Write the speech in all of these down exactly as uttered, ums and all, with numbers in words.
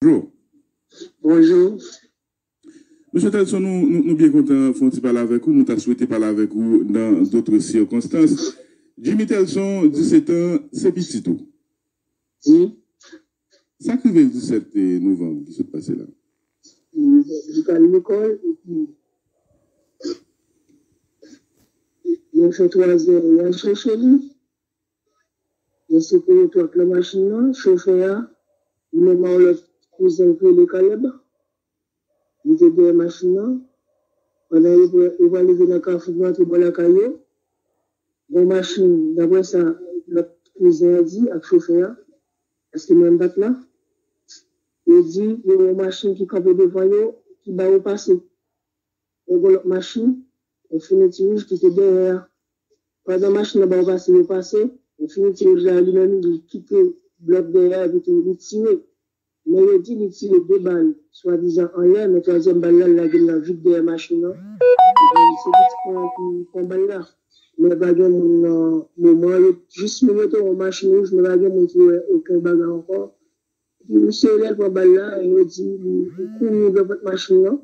Bonjou. Bonjou. Mesye Telson, nou, nou, nou byen kontan fè yon ti pale avèk ou. Nou ta swete pale avèk ou dans d'autres circonstances. Jimmy Telson, disèt an, se pitit ou. Wi. Sa k rive l disèt novanm ki sot pase la? Li t al lekòl, epi yo fè twa zè, y al chèche li. Yo sete yo twòp nan machin nan, chofè a, li menm ak yon lòt kouzen l ki rele Caleb. Li te dèyè machin nan. Pandan yo pral, yo pral rive nan kafou pou antre bò lakay yo, gen yon machin, daprè sa lòt kouzen an di ak chofè a, paske mwen m pa t la, yo di yo wè yon machin ki kanpe devan yo, ki ba yo pase. Lè gen lòt machin, Infiniti wouj ki te dèyè a. Pandan machin nan ba yo pase, yo pase, Infiniti wouj la li menm li kite blòk dèyè a epi tou li tire. Men yo di li tire de bal, swadizan anlè, men twazyèm bal la, l lage l nan vid dèyè machin nan. Epi se pitit mwen an ki pran bal la. Men pa gen moun nan moman, yo jis moun yo te wè yon machin wouj, men pa gen moun ki wè okenn bagay ankò. Epi misye lè l pran bal la, yo di li kouri rive pòt machin nan.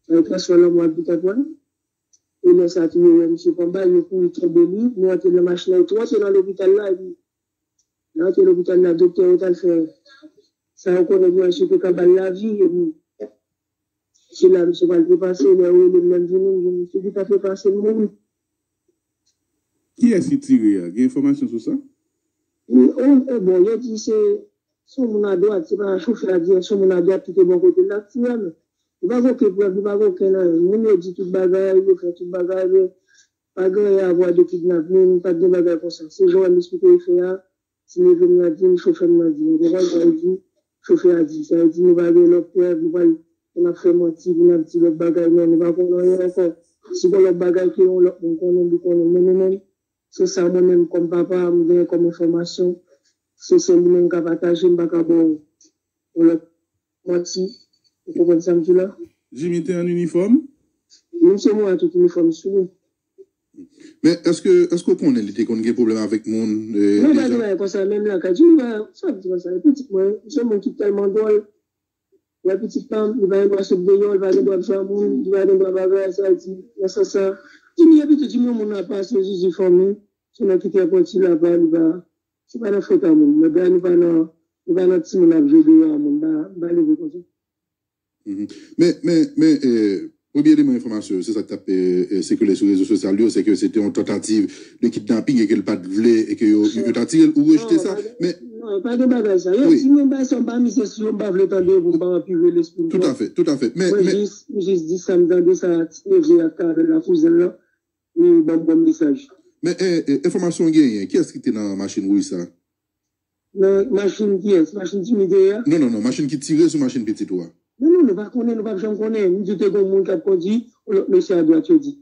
Sa yo transfè l anmò ak Vitapwèl. E lè sa tou yo wè misye pran bal, yo kouri kenbe li, nou antre nan machin nan, yo tou antre nan lopital la, epi lè antre lopital la, doktè yo t al fè sa yo konnen pou wè si yo te ka ba l lavi, epi se la misye pral trepase, lè yo rele m lè m vini, m di misye ki t ap trepase l mouri. Kiyès ki tire a? Gen enfòmasyon sou sa? Wi, o, o, bon, yo di se, se yon moun adwat, se pa chofè a dirèk, se yon moun adwat ki te bò kote l ap tire a, men li pa gen okenn prèv, li pa gen okenn anyen. Moun yo di tout bagay, yo fè tout bagay, men pa gen anyen a vwa de kidnapin, pa t gen bagay konsa. Se jan w wè m esplike yo fè a, ti neve m nan di m, chofè m nan di m. Ou konprann sa yo di? Chofè a di. Sa vle di nou pa gen lòt prèv, nou pral, pou n ap fè manti, pou n ap di lòt bagay, non, nou pa konn anyen ankò. Si gen lòt bagay ke yon lòt moun konnen, li konnen. Men nou menm, se sa mwen menm kòm papa, m genyen kòm enfòmasyon. Se sèl li menm m ka pataje, m pa ka ba w yon lòt manti. Ou konprann sa m di w la? Jimmy te an inifòm? Wi, misye mouri ak tout inifòm sou li. Men èske, èske w konnen li te konn gen pwoblèm avèk moun, eh, deja? Non, pa gen bagay konsa, menm lakay. Jimmy pa, sa w ap di konsa, pitit mwen, se yon moun ki tèlman dwòl. Lè pitit pa m, li pa gen dwa sot deyò, li pa gen dwa ap jwe ak moun, li pa gen dwa bagay, sa vle di, nan sans sa, Jimmy, epi tou, Jimmy, yon moun apa, se Jiji fanmi, se nan kite yon ti lapa, li pa, se pa nan fòt a moun. Men bagay nou pa nan, nou pa nan timoun ap jwe deyò a moun, m pa, m pa leve konsa. Mhm. Men, men, men, eh, premye eleman enfòmasyon yo, se sa k t ap, eh, eh, sikile sou rezo sosyal yo, se ke se te yon tantativ de kidnaping e ke l pa t vle, e ke yo, yo, yo ta tire l, ou rejte sa, men. Non, pa gen bagay sa. Yo di mwen bagay sa, m pa mize sou yo, m pa vle tande yo pou m pa anpire lespri m twòp. Tout à fait, tout à fait. Men, men, mwen jis, m jis di sa m tande sa, ti neve ak Carel la, kouzen l lan, li ban m kòm mesaj. Men, eh, eh, enfòmasyon w genyen, kiyès ki te nan machin wouj sa? Nan machin kiyès? Machin Jimmy te ye a? Non, non, non, machin ki tire sou machin pitit ou a. Non, non, nou pa konnen, nou p ap janm konnen. M di w te gen yon moun k ap kondui, yon lòt mesye adwat, yo di.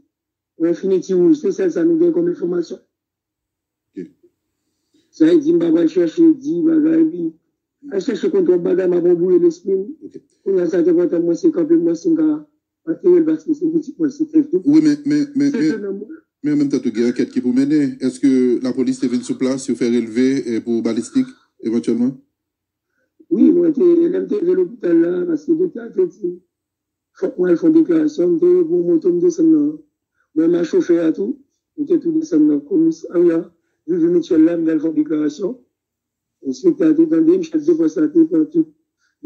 Yon Infiniti wouj, se sèl sa nou gen kòm enfòmasyon. Ok. Sa vle di m pa pral chèche di bagay, epi al chèche konn twòp bagay, m ap anbwouye lespri m. Ok. Kounye a sa ki enpòtan mwen se kanpe, mwen si m ka antere l paske se pitit mwen, se tèt tou. Wi, men, men, men, men, men an menm tan tou, gen ankèt ki pou mennen. Èske lapolis te vin sou plas, yo fè relve, eh, pou balistik, evantyèlman? Wi, mwen te, lè m te rive lopital la, paske doktè a te di, fòk mwen al fè yon deklarasyon, m te pran moto, m desann nan, mwen ak chofè a tou, nou te tou desann nan komisarya Vivi Mityèl la, m t al fè yon deklarasyon. Enspektè a te tande m, chèf de pòs la te pran tout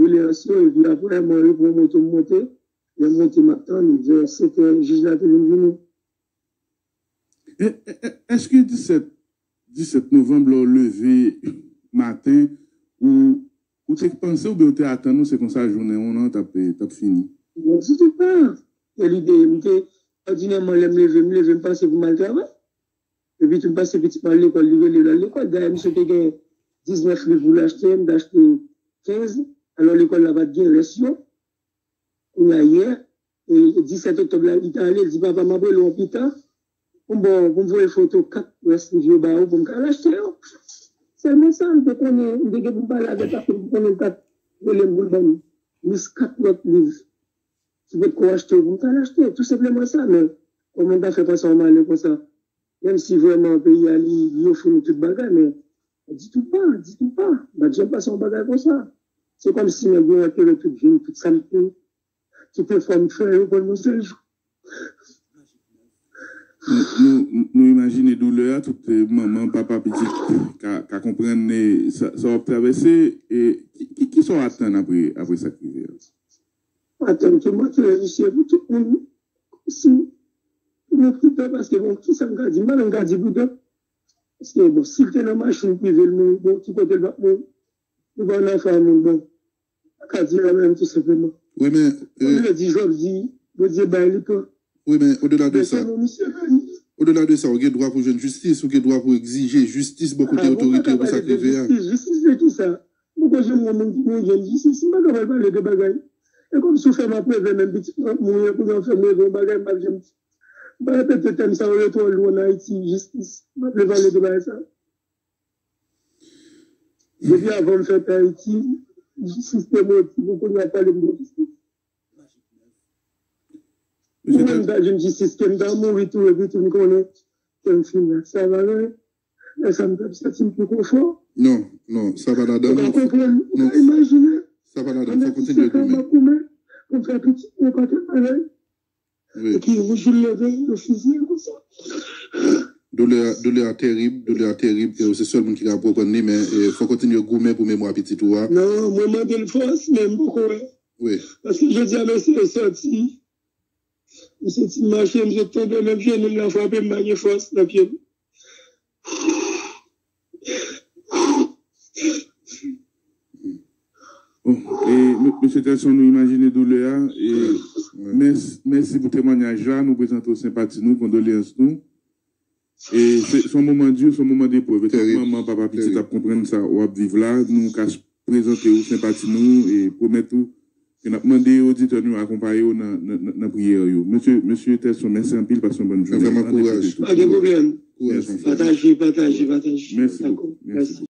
doleyans yo, epi apre, mwen repran moto m monte. Lè m monte, m ap tann, vè sèt è, jij la te vin vini. E, e, e, èske disèt, disèt novanm, lè w leve maten, ou, ou te panse oubyen ou te atann ou se konsa jounen w lan t ap, t ap fini? Non, ditou pa. E lide, m te, òdinèman, lè m leve, m leve, m panse pou m al travay. Epi tou, m panse pitit mwen al lekòl, li rele l al lekòl. Dayè, misye te gen diznèf liv pou l achte, m te achte kenz. Alò, lekòl la pa t gen rès yo. Kounye a, yè, e, disèt oktòb la, li t ale, li di, "Papa, m ap rele w pita pou m ba w, pou m voye foto kat rès liv yo ba ou pou m ka al achte yo." Sèlman sa, m te konnen, m te gen pou m pale avè l, paske m te konnen l t ap rele m pou l ban m jis kat lòt liv ki potko achte yo pou m ka al achte. Tou senpleman sa, men kòman m ta fè panse yon malè konsa? Menm si vrèman peyi a li, li ofri nou tout bagay, men ditou pa, ditou pa. M pa t janm panse yon bagay konsa. Se kòmsi nèg yo antere tout vi m, tout sa m te, tout efò m fè yo, pou yon sèl jou. Nou, nou, nou imajine doulè a, tout eh, manman, papa, pitit ka, ka konprann eh, sa, sa w ap travèse. E ki, ki, ki sa w atann apre, apre sa k rive a? Atann ke mwen te rejistre pou tout moun. Si pou mwen pridan, paske bon, ki sa m ka di? M pa menm ka di pridan. Paske bon, si l te nan machin prive l mouri, bon, ki kote l p ap mouri? Li pa nan afè moun, bon. M pa ka di la menm, tou senpleman. Wi, men. Kòm yo di, Jòb di, Bondye bay, li pran. Wi, men odela de Men sa, se nou, misye vini. Odela de sa, ou gen dwa pou jwenn jistis, ou gen dwa pou egzije jistis bò kote Ah, bon, otorite pa pou sa pale k de rive a. Jistis, jistis de ki sa? Mwen konn jwenn yon moun ki mouri, jwenn jistis, m pa ka pale de bagay. E kòm si w fè m ap reve menm pitit mwen ap mouri, kounye a w fè m reve yon bagay, m ap janm di. M pa repete tèm sa yo, yo twò lou ann Ayiti, jistis. M ap vle pale de bagay sa. Depi avan m fèt Ayiti, jistis te moti, pou kounye a pale m de jistis. Mwen m ta jwenn jistis, ke m ta mouri tou, epi tou m konnen ke m fin la. Sa va, lè sa m t ap santi m pi konfò. Non, non, sa pa ladan. Ou ka Non, konprann, ou non. Ka imajine. Sa pa ladan. Pandan Fò kontinye disèt an, m goumen. ap goumen pou m fè pitit mwen pakèt bagay. Wi. Epi yon jou l leve, yo fiziye l konsa. Doulè, doulè a terib, doulè a terib, e ou se sèl moun ki ka konprann li, men eh, fò kontinye goumen pou memwa pitit ou a. Non, mwen mande l fòs, men m poko wè. Wi. Paske jodi a, mesye soti. M soti mache, m sot tonbe, menm jenou m nan frape, m pa gen fòs nan pye m. Bon, e, m- Mesye Telson, nou imajine doulè a. E, mès- mèsi pou temwanyaj la. Nou prezante w senpati nou, kondoleyans nou. E se se yon moman di, se yon moman deprèv. E tout Terib. Manman, papa, pitit Terib. Ap konprann sa w ap viv la. Nou ka prezante w senpati nou e pwomèt ou ke n ap mande oditè nou akonpaye w nan, nan, nan, nan priyè yo. Mesye, mesye Telson, mèsi anpil, pase yon bòn jounen. Vrèman An depit de kouraj. tou. Pa gen pwoblèm. Kouraj, Mèsi. mon frè. Pataje, pataje, pataje. Mèsi Dakò. beaucoup. Mèsi.